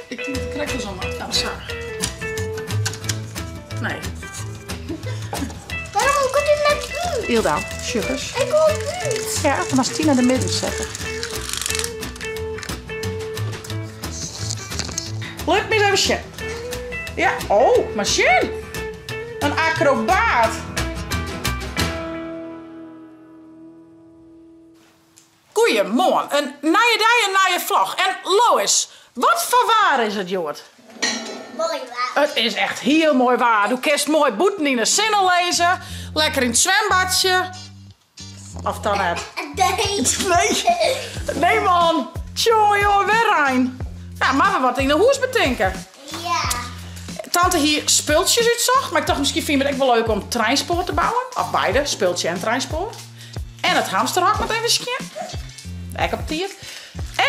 Ik tink dat it krekt andersom moat. Sa. Nee. Waarom komt het net uit? Yldo, sjoch ris. Ik kom uit. Ja, dan moatst dy nei de midden sette. Lit my ris even sjen. Ja, oh, mar sjen. In akrobaat. Goeiemoarn, in nije dei, in nije vlog. En Lois, wat foar waar is it hjoed? Moai waar. It is echt hiel moai waar. Do kinst moai bûten yn 'e sinne lizze, lekker yn it swimbadsje. Of dan net? Nee. Nee. Nee man. Tjonge jonge, wer rein. Ja, moatte we wat yn 'e hûs betinke. Ja. Tante hie spultsjes útsocht, mar ik tocht miskien fine we it ek wol leuk om treinspoar te bouwen. Of beide, spultsje en treinspoar. En it hamsterhok moat even skjin. Ek op tiid.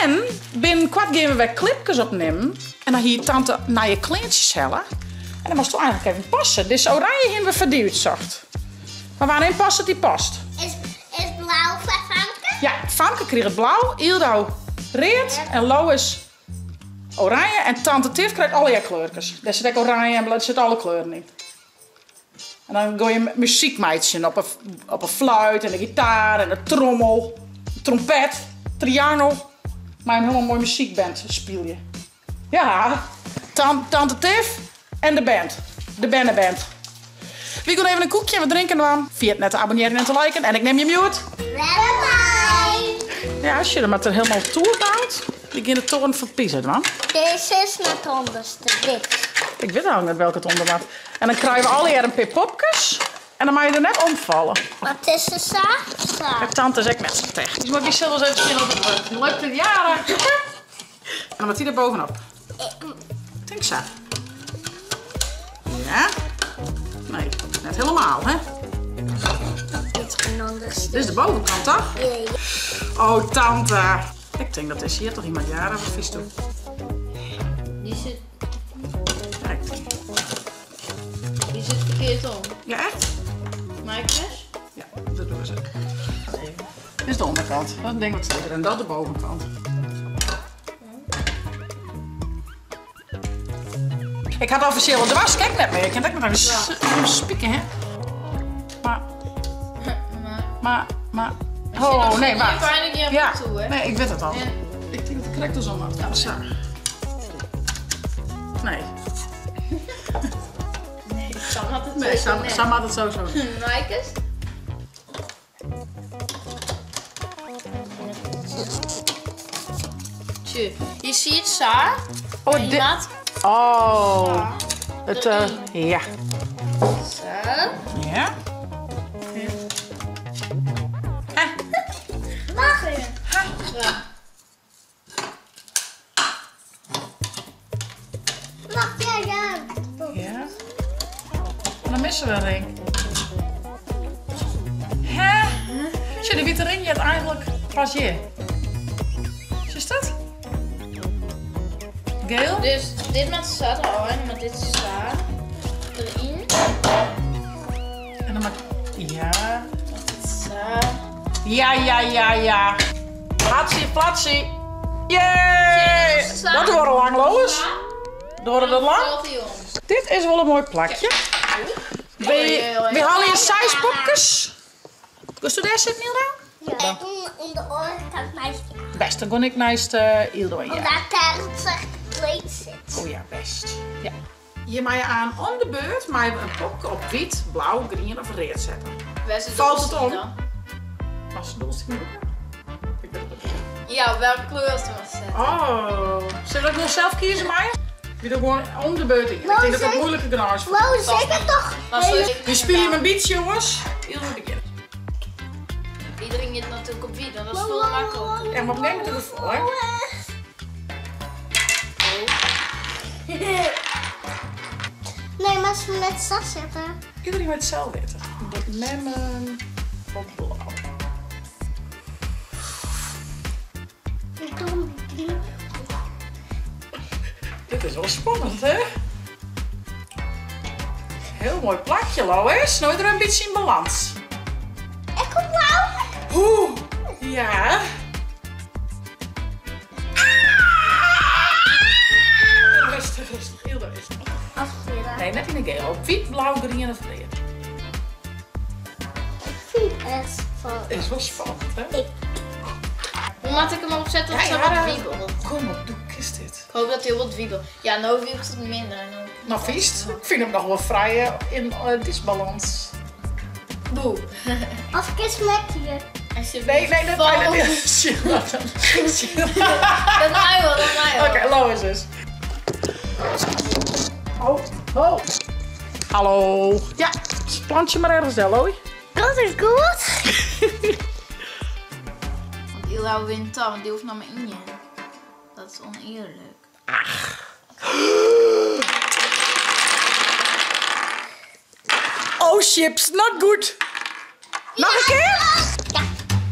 En binnenkoart gean we wer klipkes opnimmen. En dan hie tante nije kleantsjes helle. En dan moatsto eigenlik even passe. Dizze oranje hiene we foar dy útsocht. Mar wannear past it dy past? Is, is blau foar Famke? Ja, Famke kriget blau, Yldo read en Lois oranje. En tante Tiff krijt allegear kleurkes. Dêr sit ek oranje en blau, der sitte alle kleuren yn. En dan gean je muzyk meitsjen op 'e fluit en de gitaar en de trommel, de trompet, triangel. Mei in hiele moaie muzykband spylje. Ja, tante Tiff en de band. De berneband. Wy gean even in koekje en wat drinken dwaan. Ferjit net te abonnearjen en te liken. En ik nim jim hjoed. Bye. Ja, sjoch, dan moat er helemaal toer boud. Ik gean de toren fan Pisa dwaan. Dit is net ûnderste, dit. Ik wit eigentlik net welke it ûnder moat. En dan krije we allegear in pear popkes. En dan mei je der net omfalle. Wat is er sa? Sa. Kijk, tante is ek net sa technysk. Maar wy sille ris even sjen oft it lukt. Lukt it jaren? En dan moat hy der bovenop. Tink sa. Ja. Nee, net helemaal, hè? Dit is de bovenkant, toch? Ja. Oh, tante. Ik tink dat is hier toch iemand jaren wat vies toe. Die zit. Kijk. Die zit verkeerd om. Ja, echt? Mag ik eens? Ja, dat doen we zo. Dit is de onderkant. Dat ding wat steker. En dat de bovenkant. Ik had officieel de was kijk net meer. Ik kan het ook nog even spieken, hè? Maar, maar, maar. Oh, nee, wacht. Ja. Toe, hè? Nee, ik weet het al. Ik denk dat het correct is om dat. Zo. Nee. Nee, Sam had het Nee, Sam, Sam had het sowieso. Maaikes? Je ziet Saar. Oh, dit. Oh. Het, ja. Zo. Ja. Wacht even. Wacht, ja, ja. Ja. En dan missen we een ring. Hè? Zie de witte ring je hebt eigenlijk pas hier. Is dat? Geel? Dus dit met zat al en met dit staat erin. En dan maak ja. Dat zo. Ja, ja, ja, ja. Platsie, platsie. Yay! Dat wordt lang, Lois. Door dat lang? Dit is wel een mooi plakje. We, we halen hier zes popjes. Kun je daar zitten, Ildo? Ja. Om de oren naast Best, dan kon ik naast Ildo. Ja. Omdat daar het slechte kleed zit. Oh ja, best. Ja. Hier mag je aan om de beurt maar een popje op wit, blauw, groen of rood zetten. Valt het om? Als het doelstelling Ik weet het niet. Ja, welke kleur is het zetten? Oh, zullen we dat gewoon zelf kiezen, Maya? We doen gewoon om de beurt in. Ik denk dat dat moeilijker gedaan is. Wow, zeker toch? We spelen een beetje, jongens. Ildo beginnen. Iedereen gaat natuurlijk op wit, want dat is veel makkelijker. Ja, maar op een gegeven moment vol, hè? Nee, maar ze net zo zetten. Iedereen moet het zelf weten. De lemon op blauw. Dit is wel spannend, hè? Heel mooi plakje, Lois. Nou er een beetje in balans. Ik kom blauw. Oeh, ja. Nee, net yn de gele. Op wyt, blau, grien of read. Ik vind het echt spannend. Is wol spannend, hè? Ik. Hoe moet ik hem opzetten dat Ja, het zo ja, wat wiebelt? Kom op, doe kist dit. Ik hoop dat hij wat wiebelt. Ja, nou wiebelt het minder. En dan... Nou, vies. Ik vind hem nog wel vrij in disbalans. Boe. Of ik eens met je. Als je Nee, nee, dat valt. nee, dat Dat mij wel, dat mij wel. Oké, Lois is. Oh, oh. Hallo. Ja, plant je maar ergens, hè, Looi. Dat is goed. Want Ila wint dan, want die hoeft nog maar in je. Dat is oneerlijk. Oh, chips, not good. Nog een keer? Ja.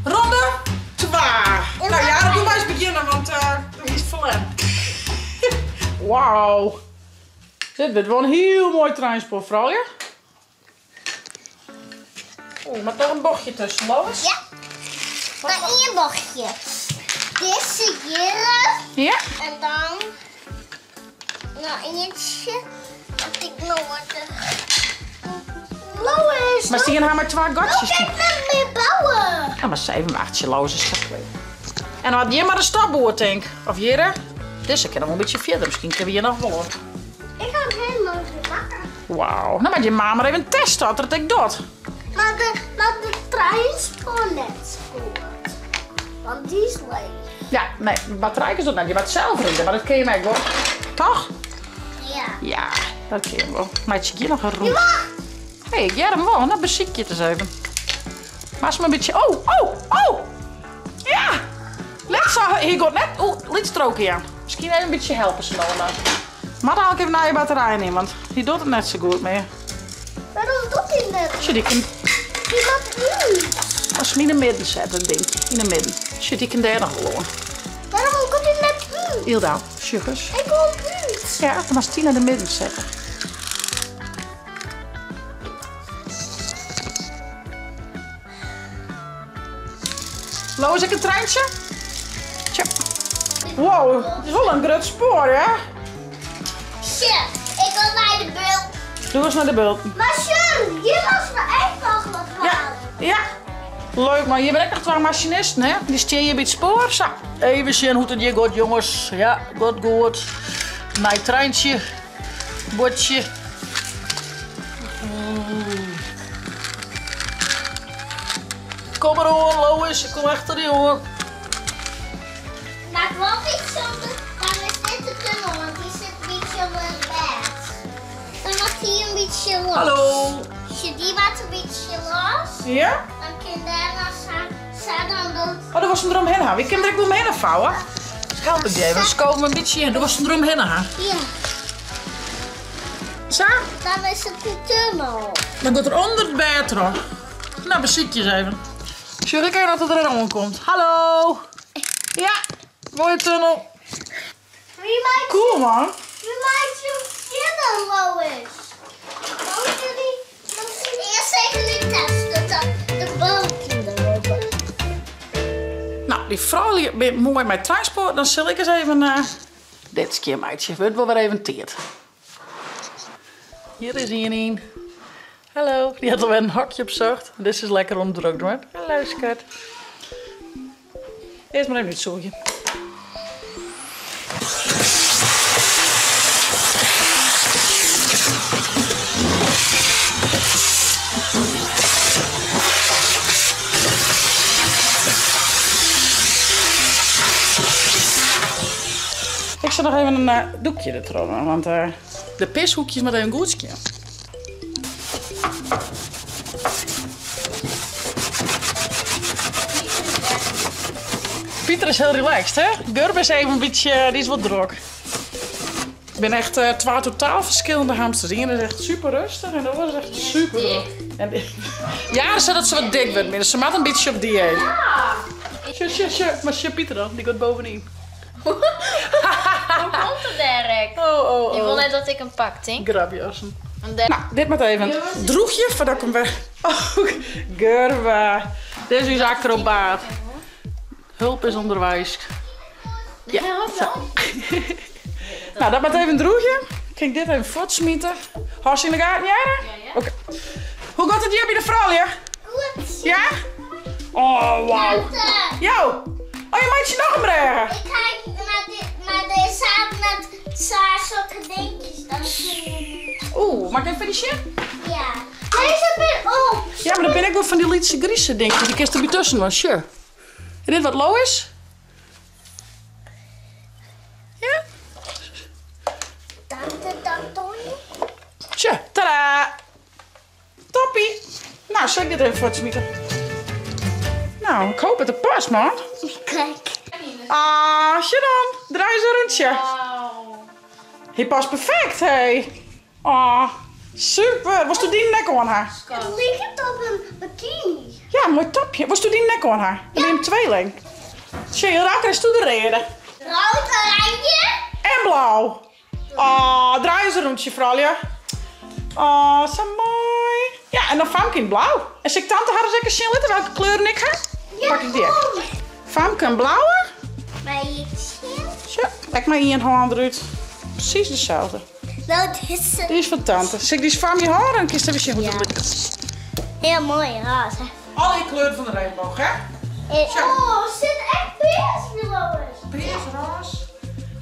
Ronde 2. Nou ja, dan doen wij eens beginnen, want dat is verlem. Wauw. Dit wordt wel een heel mooi treinspoor, vrouw, ja? Oh, maar toch een bochtje tussen, Lois? Ja. Maar één bochtje. Deze hier. Ja. En dan nog eentje. Dat ik nog wat. Lois. Maar zie je haar maar twee gatjes? Kijk met me bouwen. Ja, maar ze even wachten, Lois is klaar. En dan had je maar een stapboer, denk ik. Of jere? Dus ik kan nog een beetje verder. Misschien kunnen we hier nog wel op. Ik ga hem helemaal maken. Wauw. Nou, maar je mama maar even testen dat ik dat. Maar de trein spoor net goed. Want die is leeg. Ja, nee, de batterij is dat net. Je gaat zelf rijden, maar dat ken je mij wel. Toch? Ja. Ja, dat ken je wel. Maar het is hier nog een roe. Wacht! Hé, hey, jij hem wel. Nou, beziek je het eens even. Maar ze een beetje... Oh, oh, oh! Ja! Let zo, hier gaat net... Oeh, liet strookje aan. Misschien even een beetje helpen ze nog maar. Maar dan haal ik even naar je batterij nemen, want die doet het net zo goed meer. Waarom doet hij net? Shit, ik kan... Die wat uit. Als ze hem in de midden zetten, denk ik. In de midden. Shit, ik kan daar nog wel aan. Waarom komt hij net uit? Ilda, sugars. Ik kom uit. Ja, dan was Tina in de midden zetten. Loos ik een treintje? Tja. Wow, het is wel een groot spoor, hè? Shit, ik wil naar de bult. Doe eens naar de bult. Maar Sjur, hier was we echt nog wat Ja, halen. ja. Leuk, maar hier ben ik nog twee machinisten, hè? Die staan hier bij het spoor. Zo, even zien hoe het hier gaat, jongens. Ja, goed, goed. Mijn treintje. Bordje. Kom maar hoor, Lois. Ik kom achter je hoor. Maar ik wil iets zonder. Dan is dit de tunnel, want die zit een beetje op het bed. Dan wordt die een beetje los. Hallo. Als je die wat een beetje los, Ja? dan kun je daarna staan dan dood. Oh, daar was een eromheen gaan. Ik kan er ook omheen vouwen. Dus help ik je even. Ze komen een beetje in. Er was een eromheen gaan. Ja, Zo? dan is het de tunnel. Dan gaat er onder het bed terug. Nou, beziek je eens even. Zullen ik even dat het er aankomt? Hallo. Ja, mooie tunnel. Wie maakt, Cool, man. wie maakt je verder, Lois? Dan jullie, dan eerst even jullie testen dat de boot erop. Nou, die vrouw die bent mooi met transport. Dan zal ik eens even dit keer meidje. Wordt wel weer even teerd. Hier is een. Hallo. Die had alweer een hakje op zacht. Dit is lekker onderdrukt, hoor. Hallo, schat. Eerst maar even het zoekje. Ik zal nog even een doekje er trouwen, want de pishoekjes met een goedje. Pieter is heel relaxed, hè? Gurb is even een beetje, die is wat druk. Ik ben echt twee totaal verschillende hamsters. Die ene is echt super rustig en de andere is echt super druk. En die, ja, zodat ze wat dik wordt, maar ze maakt een beetje op dieet. Ja. Tje, tje, tje. Maar tje, Pieter dan, die gaat bovenin. Hoe komt het, Dirk? Oh, oh, oh. Je wil net dat ik hem pak, Tink. Grabjassen. Want Dirk- Nou, dit moet even een droegje voordat ik hem weg. Oh, Gurba. Dit is acrobaat. Hulp is onderwijs. Ja, wat dan? Nou, dat moet even een droegje. Kan ik dit even voortsmieten. Hâldst yn de gaten, Jara? Ja, ja. Oké. Hoe giet it hjir by de froulju? Goed. Ja? Oh, wauw. Tante. Jo. Oh, je meitsje noch in brêge. Ik ga maar, dit, maar er zaten net zulke dingetjes. Dan kun je... Oeh, mag ik even die sjen? Ja. Deze ben op. Ja, maar dan ben ik wel van die lytse grieze dingetjes. Die kinst der by tusken wel, sure. Is dit wat Lois? Ja? Tante Tantonie. Tja, tada! Toppie! Nou, zal ik dit even voortsmieten? Nou, ik hoop dat het past, man. Kijk. Ah, zie dan. Draai eens een rondje. Wauw. Hij past perfect, hé. Ah, super. Was toen die nek aan haar? Het ligt op een bikini. Ja, mooi topje. Was toen die nek aan haar? Dan ben je een tweeling. Zie je, raak is toe de reden. Rood, oranje. En blauw. Ah, draai eens een rondje, vrouwtje. Oh, zo mooi. Ja, en dan Famke in blauw. En zal ik tante haar eens even zien laten welke kleuren ik heb? Ja, Pak ik die ook. Famke een blauwe. Maar ik zie. Zo, pak maar één hand eruit. Precies dezelfde. Nou, dit is Die is van tante. Zal ik die van je horen? Dan kies even zien hoe het lukt. heel mooi roze. Alle kleuren van de regenboog, hè? Oh, zit echt peers, Lois. Peers, roze.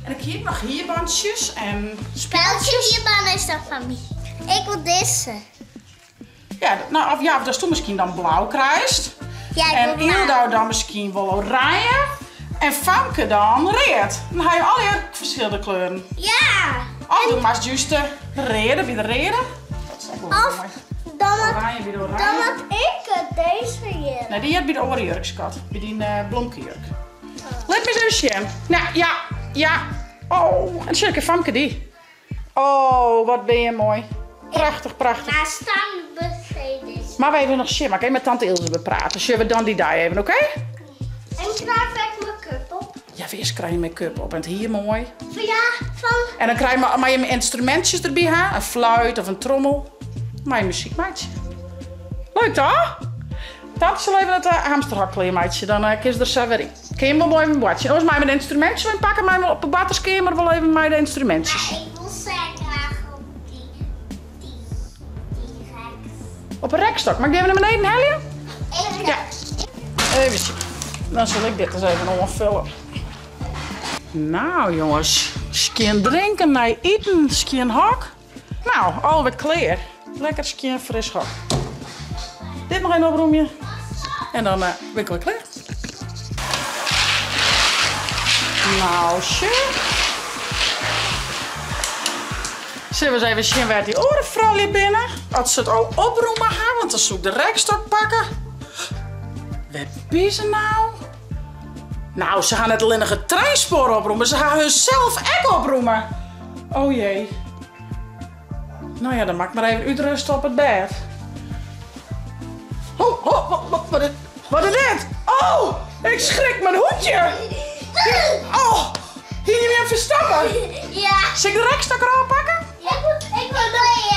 En ik heb nog hier bandjes en Welke speltjes. hierbaan is dat van mij? Ik wil deze. Ja, nou, of ja, of dat is toen misschien dan blauw krijgt. Ja, ik En wil blauw. Ildau dan misschien wel oranje. En Famke dan rood. Dan heb je alle verschillende kleuren. Ja. Of doe maar juist de rode bij de rode. Dat is echt wel Of mooi. dan had, Oranje bij de dan oranje. had ik het deze hier. Nee, die had bij de orenjurk, schat. Bij die blomkenjurk. Laat me eens even zien. Nou, ja, ja. Oh, en zeker Famke die. Oh, wat ben je mooi. Prachtig, prachtig. Maar staan besteed is. Maar wij hebben nog shit. Maar ik even met tante Ilse bepraten. Zullen we dan die daar even, oké? En krijg ik make-up op. Ja, eerst krijg je make-up op. En het hier mooi. Van ja, van En dan krijg je maar, je instrumentjes erbij, hè? Een fluit of een trommel. Maar je muziekmaatje. Leuk toch? Tante zal even het hamsterhak meidje. Dan kun je er zo weer in. Kun je hem wel mooi een bordje. Anders maar met instrumentjes in pakken. Maar op de batterskamer wel even met de instrumentjes. Maar ik wil zo graag op die, die, die rek. Op een rekstok. Mag ik die even naar beneden halen? Ik Ja. Even zien. Dan zal ik dit eens even aanvullen. Nou jongens, skien drinken, naar eten, skien hok. Nou, alweer klaar. Lekker skien fris hok. Dit nog even oproemje. En dan ben ik wel klaar. Nou, shit. Zullen we eens even zien waar die orenvrouwtje binnen? Als ze het al oproemen gaan, want dan zoek ik de rekstok pakken. Waar ben ze nou? Nou, ze gaan het alleen nog het treinspoor oproemen. Ze gaan hunzelf ook oproemen. Oh jee. Nou ja, dan mag ik maar even uitrusten op het bed. Oh, oh, wat is dit? Oh, ik schrik mijn hoedje. Oh, hier niet meer verstappen. Ja. Zal ik de rekstok erop pakken? Ja, ik wil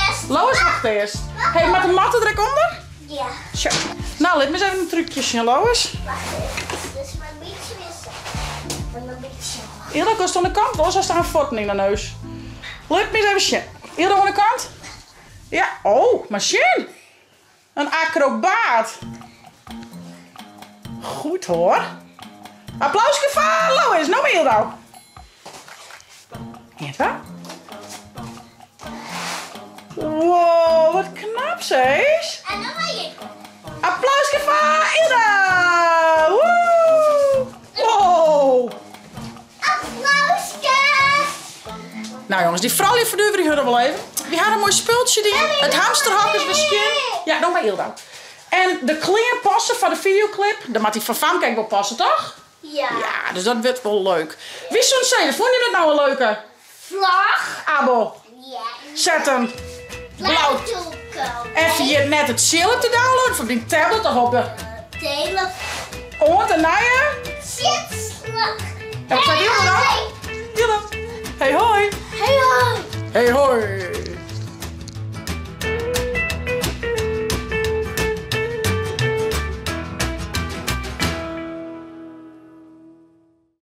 eerst. Lois wacht eerst. Hé, hey, met de matten er ook onder? Ja. Tja. Nou, laat me eens even een trucje zien, Lois. Wacht even. Dus maar een beetje wisselen. En een beetje. Ilda kost aan de kant, Lois heeft een voeten in de neus. Laat me eens even zien. Ilda aan de kant? Ja, oh, machine. Een acrobaat. Goed hoor. Applausje voor Lois. Nou maar Ilda. Ja, wat? Wow, wat knap zeg. En dan ga ik op. Applausje voor Ilda. Woe. Wow. Applausje. Nou jongens, die vrouw die verduwen die hadden wel even. We hadden een mooi spultje die. Het hamsterhok is weer skin. Ja, nog maar Ilda. En de kleren passen van de videoclip. Dan moet die van Famke ook wel passen, toch? Ja. Ja, dus dat werd wel leuk. Wie zo'n zeggen? Vond je dat nou een leuke? Vlag. Abel, Ja. zet hem blauw. Blauw. Even je net het chillen te downloaden van die tablet of op de Telefoon. oor te naaien. Zitslag. En wat zei Ilda dan? Ilda. Hey hoi. Hey hoi. Hey hoi.